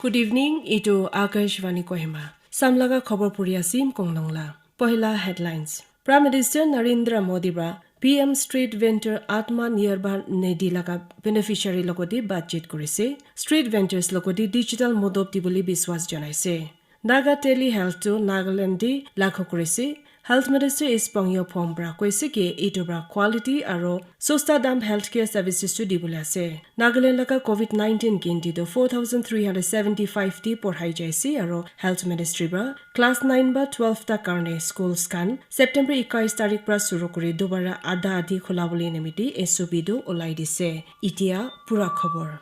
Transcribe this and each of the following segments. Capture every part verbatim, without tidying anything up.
Good evening, itu Akashvani Kohima. Samlaga khobor puri asim konglongla. Pohila headlines. Prime Minister Narendra Modi pra P M Street Vendor Atma Nirbhar Nidhi laga beneficiary logoti batchit kurise. Street vendors logoti digital modop dibole biswas janaise. Naga Telehealth to Nagaland di lakho kurise. Health Minister is Pongyo Phom pra koise ki itu pra quality aro sosta dam healthcare services to dibole ase. Nagaland laga covid nineteen ginti to four thousand three hundred seventy five ti porhai jaise aro Health Ministry pra class nine ba twelve ta karne schools khan September ekais tarik pra suru kuri dobara adha adhi khula bole nimiti S O P tu ulai dise. Itia pura khobor.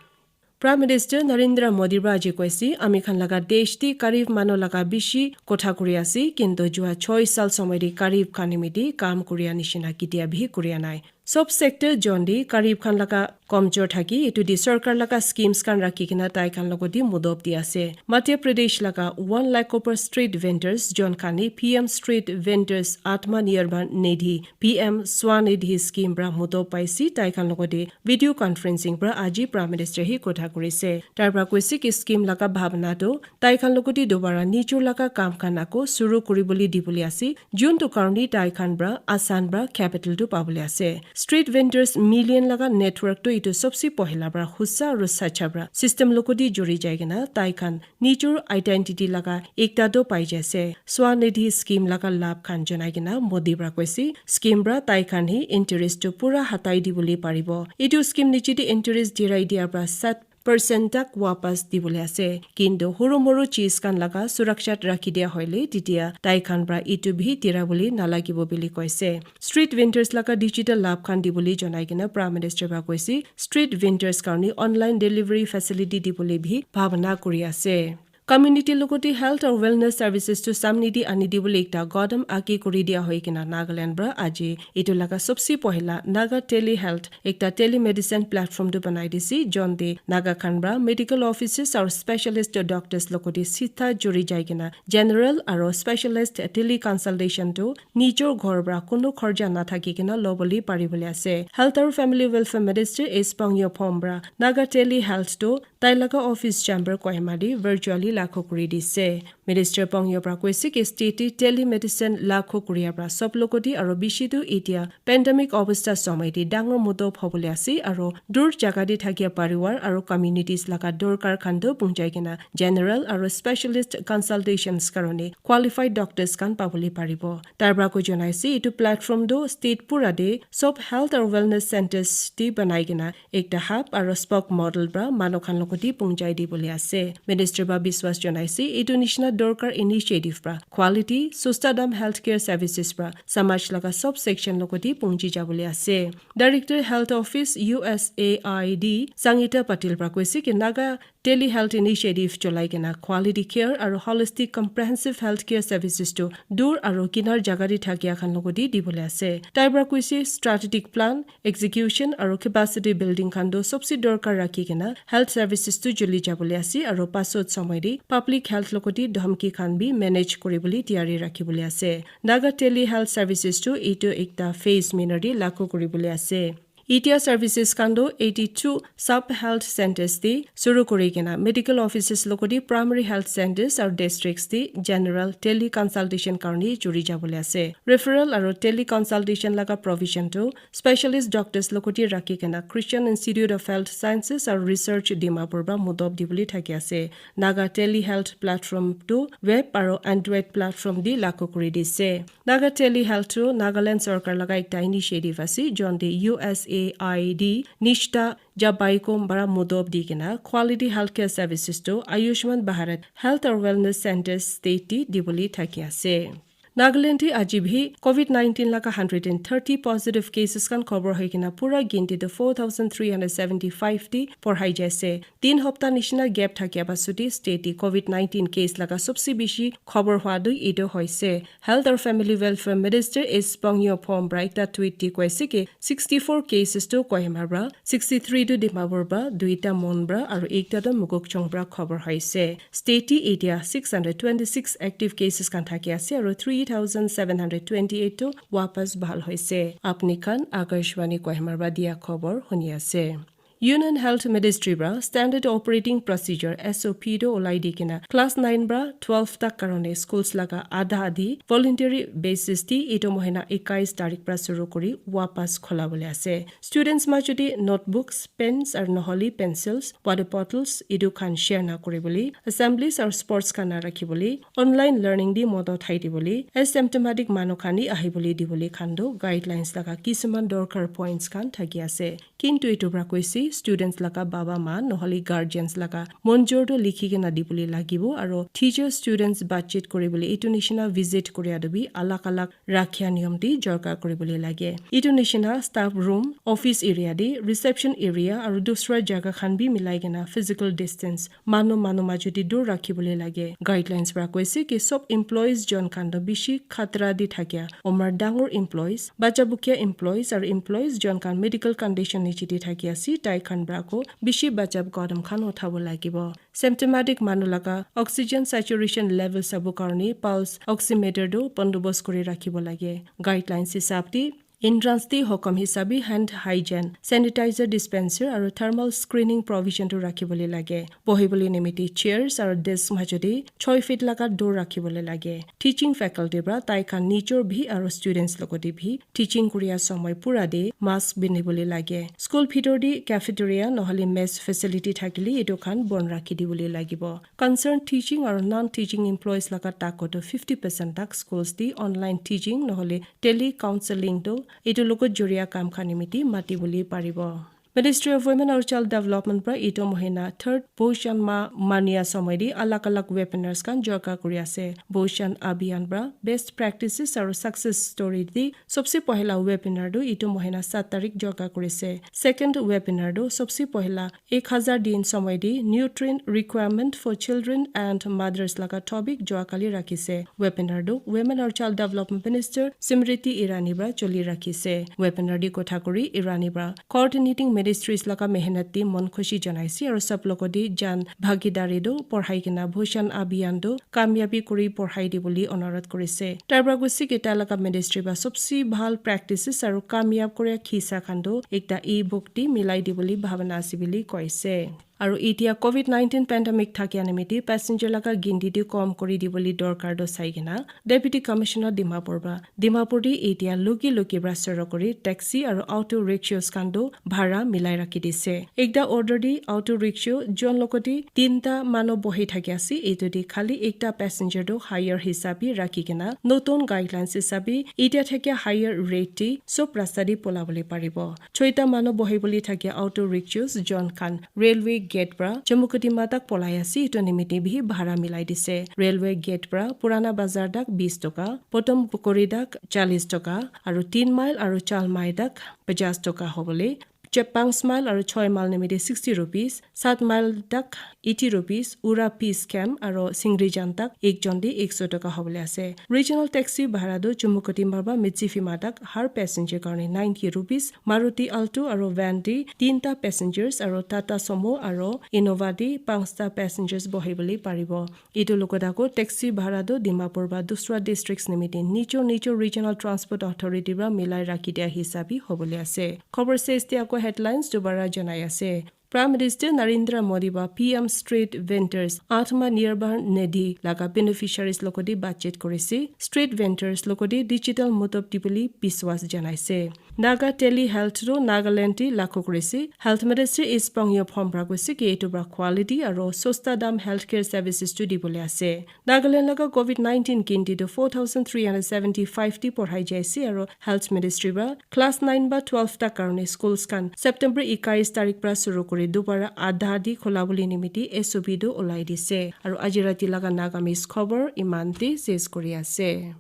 Prime Minister Narendra Modi pra aji koise, ami khan laga desh ti karib manu laga bishi kotha kuri ase, kintu jua choi sal somoi ti karib khan nimiti kam kuria nishina kitia bhi kuria nai. Sob sector jon di karib khan laga komjor thaki, itu di sarkar laga schemes khan rakhi kena tai khan logot di mudop di ase. Madhya Pradesh laga one lakh upar street vendors jon khan ni P M Street Vendors Atma Nirbhar Nidhi, P M Swanidhi scheme pra mudop paise, tai khan logot di video conferencing pra aji Prime Minister hi kotha kurise. Tai pra koise ki scheme laga bhabna to tai khan logot di dobara nijor laga kam khan ako suru kuribole dibole ase, jun to karni tai khan pra asan pra capital to pabole ase. Street vendors million laga network to itu sobse pohila pra husa aro sacha pra system logot di juri jai kena tai khan nijor identity laga ekta to pai jaise. Swanidhi scheme laga labh khan janai kena Modi pra koise, scheme pra tai khan hi interest to pura hatai dibole paribo. Itu scheme niche di interest dirai dia pra sat percent tak wapas dibole ase. Kintu huru muru cheez khan laga surakshat rakhi dia hoile, titia tai khan pra itu bhi dira bole nalagibo bole koise. Street vendors laga digital labh khan dibole janai kena Prime Minister pra koise, street vendors karni online delivery facility dibole bhi bhabna kuri ase. Community logot di health or wellness services to samne di ani dibole ekta godam age kuri dia hoi kena Nagaland pra aji itu laga sobse pohila Naga Telehealth ekta telemedicine platform tu banai dise, jon te Naga khan pra medical officers aru specialist doctors logot di sitha juri jai kena general aru specialist teleconsultation tu nijor ghor pra kunu kharja nathaki kena lobole paribole ase. Health aru Family Welfare Minister S Pongyo Phom pra Naga Telehealth tu tai laga office chamber Kohima di virtually lakho kuri dise. Minister Pongyo pra koise ki state te telemedicine lakho kuria pra sob logot di aru bishi tu itia pandemic obostha somoi te dangor mudop hobole ase aru dur jaga te thakia pariwar aru communities laga dorkar khan to pungjai kena general aru specialist consultations karone qualified doctors khan pabole paribo. Tai pra ko janaise itu platform to state pura te sob health aru wellness centers te banai kena ekta hub aru spoke model pra manu khan logot di pungjai dibole ase. Minister pra biswas janaise itu nishina dorkar initiative pra quality, sosta dam healthcare services pra samaj laga sob section logot di pungji jabole ase. Director Health Office U S A I D Sangita Patil pra koise ki Naga Telehealth Initiative cholai kena quality care aru holistic comprehensive healthcare services tu dur aru kinar jaga te thakia khan logot di dibole ase. Tai pra koise strategic plan, execution aru capacity building khan tu sobse dorkar rakhi kena health services tu juli jabole ase aru pasot somoi te public health logot di dhamki khan bi manage kuribole tiyari rakhibole ase. Naga Telehealth Services tu itu ekta phase manner te lakho kuribole ase. Itia services khan tu eighty two sub health centers te suru kuri kena medical offices logot di primary health centers aru districts te general teleconsultation karone juri jabole ase. Referral aru teleconsultation laga provision tu specialist doctors logot di rakhi kena Christian Institute of Health Sciences aru Research Dimapur pra mudop dibole thaki ase. Naga Telehealth platform tu web aru Android platform di lakho kuri dise. Naga Telehealth tu Nagaland sorkar laga ekta initiative ase, jon te U S A I D Nishta Jabaikom bara mudop di kena quality healthcare services tu Ayushman Bharat Health or Wellness Centers state te dibole thaki ase. Nagaland te aji bhi covid nineteen laga hundred and thirty positive cases khan khobor hoi kena pura ginti tu four thousand three hundred seventy five te porhai jaise. Tin hopta nishina gap thakia pasut te state te covid nineteen case laga sobse bishi khobor hwa tu etu hoise. Health or Family Welfare Minister S Pongyo Phom pra ekta tweet te koise ki sixty four cases tu Kohima pra, sixty three tu Dimapur pra, duita Mon pra aru ekta tu Mokokchung pra khobor hoise. State te etia six hundred twenty six active cases khan thaki ase aru three thousand seven hundred twenty eight tu wapas bhal hoise. Apni khan Akashvani Kohima pra dia khobor huni ase. Union Health Ministry pra Standard Operating Procedure, S O P, tu olai di kena class nine pra twelve tak karone schools laga adha adhi voluntary basis di etu mohina ekais tarik pra shuru kuri wapas khola bole ase. Students ma jodi notebooks, pens aru nohole pencils, water bottles etu khan share na kuri bole, assemblies aru sports khan na rakhi bole, online learning di moto thai di bole, asymptomatic manu khan hi ahi bole di bole khan tu guidelines laga kisuman dorkar points khan thaki ase. Kintu etu pra koise students laga baba ma nohole guardians laga monjor tu likhi kena di bole lagibo aru teacher students batchit kuri bole etu nishina visit kuri atu bi alag alag rakhia niyom di jorkar kuri bole lage. Etu nishina staff room, office area di, reception area aru dusra jaga khan bi milai kena physical distance manu manu majo te dur rakhi bole lage. Guidelines pra koise ki sob employees jon khan tu bishi khatra di thakia, omar dangor employees, bacha bukia employees aru employees jon khan medical condition niche te thaki ase, tai khan pra ko bishi bachab kadam khan uthabo lagibo. Symptomatic manu laga oxygen saturation level sabo karone pulse oximeter tu bandobast kuri rakhibo lage. Guidelines hisab te entrance te hukum hisabi hand hygiene, sanitizer dispenser aru thermal screening provision tu rakhi bole lage. Bohi bole nimite chairs aru desk majo te choi feet laga dur rakhi bole lage. Teaching faculty pra tai khan nijor bi aru students logote bi teaching kuria somoi pura te mask bindi bole lage. School bhitor te cafeteria nohole mess facility thakile etu khan bon rakhi di bole lagibo. Concerned teaching aru non-teaching employees laga tako tu fifty percent tak schools te online teaching nohole telecounseling tu etu logot joria kam khan nimite mati bole paribo. Ministry of Women aru Child Development pra etu mohina third Poshan Ma mania somoi te alag alag webinars khan jorkar kuri ase. Poshan Abhiyan pra best practices aru success story te sobse pohila webinar tu etu mohina sat tarik jorkar kuri ase. Second webinar tu sobse pohila ek hazar din somoi te nutrient requirement for children and mothers laga topic joa kali rakhi ase. Webinar tu Women aru Child Development Minister Smriti Irani pra choli rakhi ase. Webinar te kotha kuri Irani pra coordinating ministries laga mehnat te mon khushi janai ase aru sob logote jan bhagidari tu porhai kena Poshan Abhiyan tu kamiyabi kuri porhai di bole onurodh kuri ase. Tai pra koise ki tai laga ministry pra sobse bhal practices aru kamiyab kuria khisa khan tu ekta e-book te milai di bole bhabana ase bole koise. Aru etia covid nineteen pandemic thakia nimite passenger laga ginti tu kom kuri di bole dorkar tu sai kena Deputy Commissioner Dimapur pra Dimapur te etia luki luki pra shuru kuri taxi aru auto rickshaws khan tu bhara milai rakhi dise. Ekta order te auto rickshaw jon logote tinta manu bohi thaki ase, etu te khali ekta passenger tu hire hisabi rakhi kena notun guidelines hisabi etia thakia hire rate te sob rasta te pola bole paribo. Choita manu bohi bole thakia auto rickshaws jon khan railway gate pra Chumukedima tak polai ase, etu nimite bi bhara milai dise. Railway gate pra Purana Bazar tak bis toka, Potom Pukuri tak chalis toka, aru tin mile aru char mile tak pajas toka hobole, che-, panch mile aru choi mile nimite sixty rupees, sat mile tak eighty rupees, Ura Peace Camp aru Singrijan tak ekjon te ekso toka hobole ase. Regional taxi bhara tu Chumukedima pra Mitsi Phima tak har passenger karone ninety rupees, Maruti Alto aru van te tinta passengers aru Tata Sumo aru Innova te panchta passengers bohi bole paribo. Etu logot ako taxi bhara tu Dimapur pra dusra districts nimite nijor nijor regional transport authority pra milai rakhi dia hisabi hobole ase. Khobor ses te ako headlines dobara janai ase. Prime Minister Narendra Modi pra P M Street Vendors Atmanirbhar Nidhi laga beneficiaries logote batchit kurise. Street vendors logote digital motob di bole biswas janaise. Naga Telehealth tu Nagaland te lagu kurise. Health Minister Ispang Yopom pra koise ki etu pra quality aru sosta dam healthcare services tu di bole ase. Nagaland laga covid nineteen ginti tu four thousand three hundred seventy five te porhai jaise aru Health Ministry pra class nine ba twelve tak karone schools khan September ekais tarik pra shuru kuri dubara adha di khola bole nimite S O P tu olai dise. Aru aji rati laga Nagamese khobor iman te ses kuri ase.